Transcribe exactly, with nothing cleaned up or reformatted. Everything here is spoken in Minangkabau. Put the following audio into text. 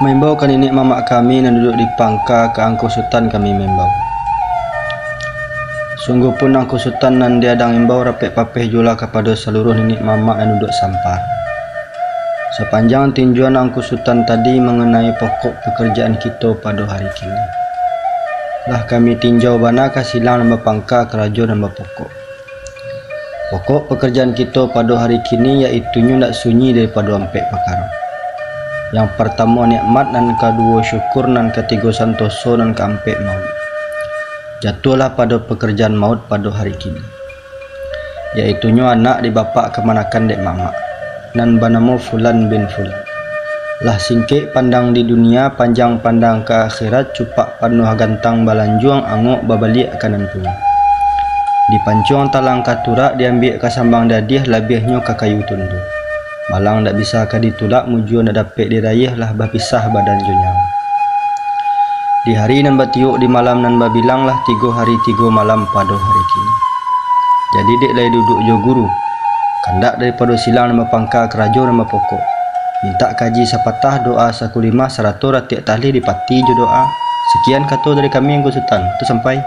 Maimbau ka niniak mamak kami nan duduak di pangka, ka Angku Sutan kami maimbau. Sungguahpun Angku Sutan nan di adang imbau rapek papeh juolah kapado saluruah niniak mamak nan duduak sampar. Sapanjang tinjuan Angku Sutan tadi manganai pokok pakarajaan kito pado hari kini, lah kami tinjau bana ka silang nan bapangka karajo nan bapokok. Pokok pakarajaan kito pado hari kini, yaitunyo ndak sunyi daripado ampek pakaro. Yang partamo nikmat, nan kaduo syukur, nan katigo santoso, nan kaampek mauik. Jatuahlah pado pakarajaan mauik pado hari kini, yaitunyo anak di bapak kamanakan dek mamak, nan banamo Fulan bin Fulan. Lah singkek pandang di dunia, panjang pandang ka akhirat, cupak panuah gantang balanjuang, angok babaliak ka nan punyo. Dipancuang talang ka turak, diambiak ka sambang dadiah, labiahnyo ka kayu tundu. Malang ndak bisa ka ditulak, mujua ndak dapek dirayah, lah bapisah badan jo nyawa. Di hari nan batiok, di malam nan babilang, lah tigo hari tigo malam pado hari kini. Jadi dek lai duduak jo guru, kandak daripado silang nan bapangka karajo nan bapokok. Mintak kaji sapatah, doa sakulimah, sarato ratiak tahlil dipati jo doa. Sakian kato dari kami, Angku Sutan. Tu sampai.